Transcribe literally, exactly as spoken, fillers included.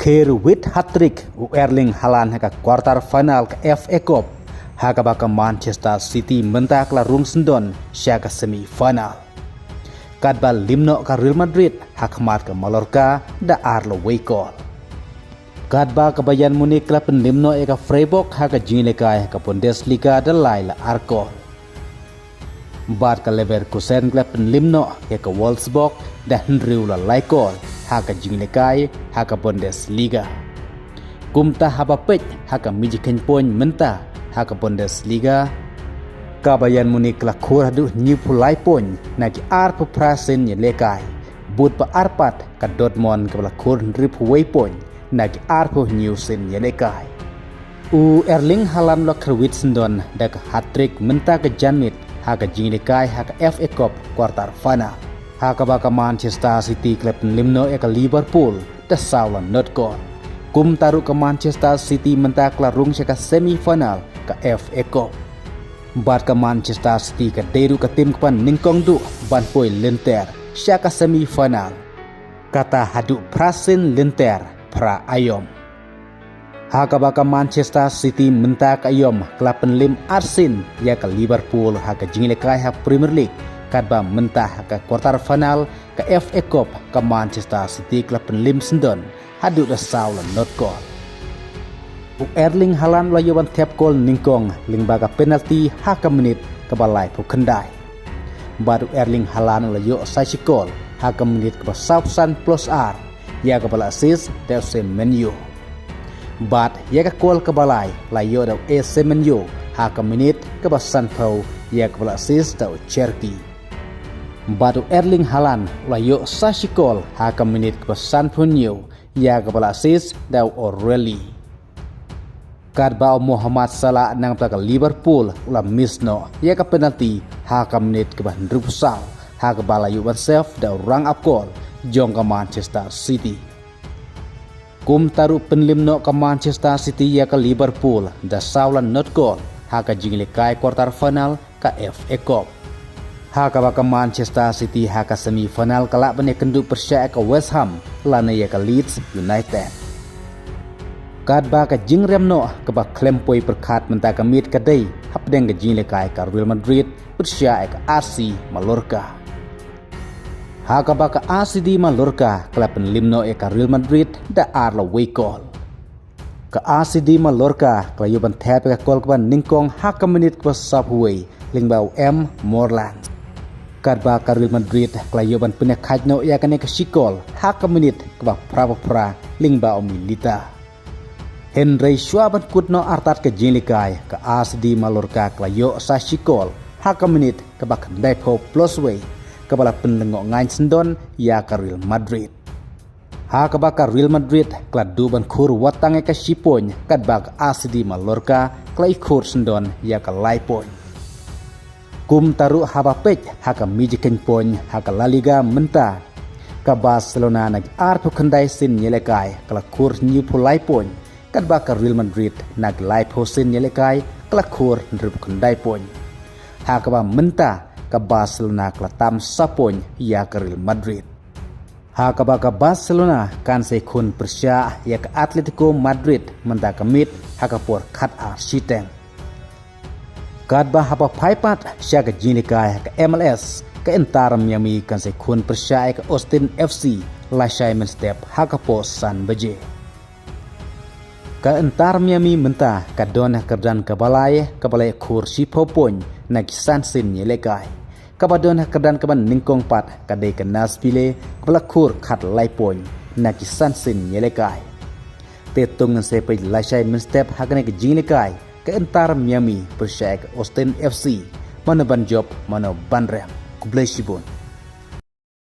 Her wit hat-trick u Erling Haaland ha ka quarter final ka F A Cup, ha kaba ka Manchester City mynta ka la rung syndon sha ka semi final. Katba lymnoh ka Real Madrid ha khmat ka Mallorca da ar la wei kol. Katba ka Bayern Munich ka la pynlymnoh ïa ka Freiburg ha ka jingïalehkai ha ka Bundesliga da lai la ar kol. Bad ka Leverkusen ka la pynlymnoh ïa ka Wolfsburg da hynriew la lai kol ha ka jingïalehkai ha ka Bundesliga. Kumta haba peit ha ka mijikhein point mynta ha ka Bundesliga, ka Bayern Munich ka la khur haduh hynñiewphew lai point na ki arphew phra sien ïalehkai. Bud ba ar pat ka Dortmund kaba la khur hynriewphew wei point na ki arphew hynñiew sien ïalehkai. U Erling Haaland u la kyrwit syndon da ka hat-trick mynta ka janmiet ha ka jingïalehkai ha ka F A Cup quarter final, ha kaba ka Manchester City ka la pynlymnoh ïa ka Liverpool da saw la not kol. Kumta ruh ka Manchester City mynta ka la rung sha ka semi final ka F A Cup. Bad ka Manchester City ka dei ruh ka tim kaba nyngkong duh ban poi lynter sha ka semi final, kata haduh phra sien lynter phra aïom. Ha kaba ka Manchester City mynta ka aïom ka la pynlym arsien ïa ka Liverpool ha ka jingïalehkai ha Premier League, katba mynta ha ka quarter final ka F A Cup ka Manchester City ka la pynlym syndon haduh da saw la not kol. U Erling Haaland u la ïoh ban thep kol nyngkong lyngba ka penalty ha ka minit kaba laiphew khyndai. Bad u Erling Haaland u la ïoh sa shi kol ha ka minit kaba sawphew san plus ar, ïa kaba la assist da u Semenyo. Bad ïa ka kol kaba lai la ïoh da u Semenyo ha ka minit kaba sanphew, ïa kaba la assist da u Cherki. Bad u Erling Haaland u la ïoh sa shi kol ha ka minit kaba sanphew hynñiew, ïa kaba la assist da u Oreli. Katba u Mohamed Salah na ka bynta ka Liverpool u la miss noh ïa ka penalty ha ka minit kaba hynriewphew saw, ha kaba la ïoh ban save da u rangap kol jong ka Manchester City. Kumta ruh pynlymnoh ka Manchester City ïa ka Liverpool da saw la not kol ha ka jingïalehkai quarter final ka F A Cup, ha kaba ka Manchester City ha ka semi final ka lah ban ïakynduh pyrshah ïa ka West Ham lane ïa ka Leeds United. Katba ka jingrem noh kaba khlem poi pyrkhat mynta ka miet ka dei hapdeng ka jingïalehkai ka Real Madrid pyrshah ïa ka A C Mallorca. Ha kaba ka A C D Mallorca ka la pynlymnoh ïa ka Real Madrid da ar la wei kol. Ka A C D Mallorca ka la ïoh ban thep ïa ka kol kaba nyngkong ha ka minit kaba sawphew wei lyngba u M Morlan. Katba ka Real Madrid ka la ïoh ban pynïakhaid noh ïa kane ka shi kol ha ka minit kaba phraphew phra lyngba u Milita. Hynrei shuwa ban kut noh artat ka jingïalehkai, ka A C D Mallorca ka la ïoh sa shi kol ha ka minit kaba khyndaiphew plus wei, kaba la pynlyngngoh ngaiñ syndon ïa ka Real Madrid. Ha kaba ka Real Madrid ka la duh ban khur wat tang ïa ka shi point, katba ka A C D Mallorca ka la ïakhur syndon ïa ka lai point. Kumta ruh haba peit ha ka mijikhein point ha ka La Liga mynta, ka Barcelona na ki arphew khyndai sien ïalehkai ka la khur hynñiewphew lai point, katba ka Real Madrid na ki laiphew sien ïalehkai ka la khur hynriewphew khyndai point. Ha kaba mynta ka Barcelona ka la tam sa point ïa ka Real Madrid. Ha kaba ka Barcelona kan sa ïakhun pyrshah ïa ka Atletico Madrid mynta ka miet ha ka por khatar shiteng. Katba haba phai pat sha ka jingïalehkai ha ka M L S, ka Inter Miami kan sa ïakhun pyrshah ïa ka Austin F C lashai mynstep ha ka por san baje. Ka Inter Miami mynta ka don ha ka kyrdan kaba lai, kaba la ïakhur shiphew point na ki san sien ïalehkai. Kaba don ha ka kyrdan kaba nyngkong pat ka dei ka Nashville, kaba la khur khatlai point na ki san sien ïalehkai. Te to ngin sa peit lashai mynstep ha kane ka jingïalehkai, ka Inter Miami pyrshah ïa ka Austin F C, mano ban jop, mano ban rem. Khublei shibun.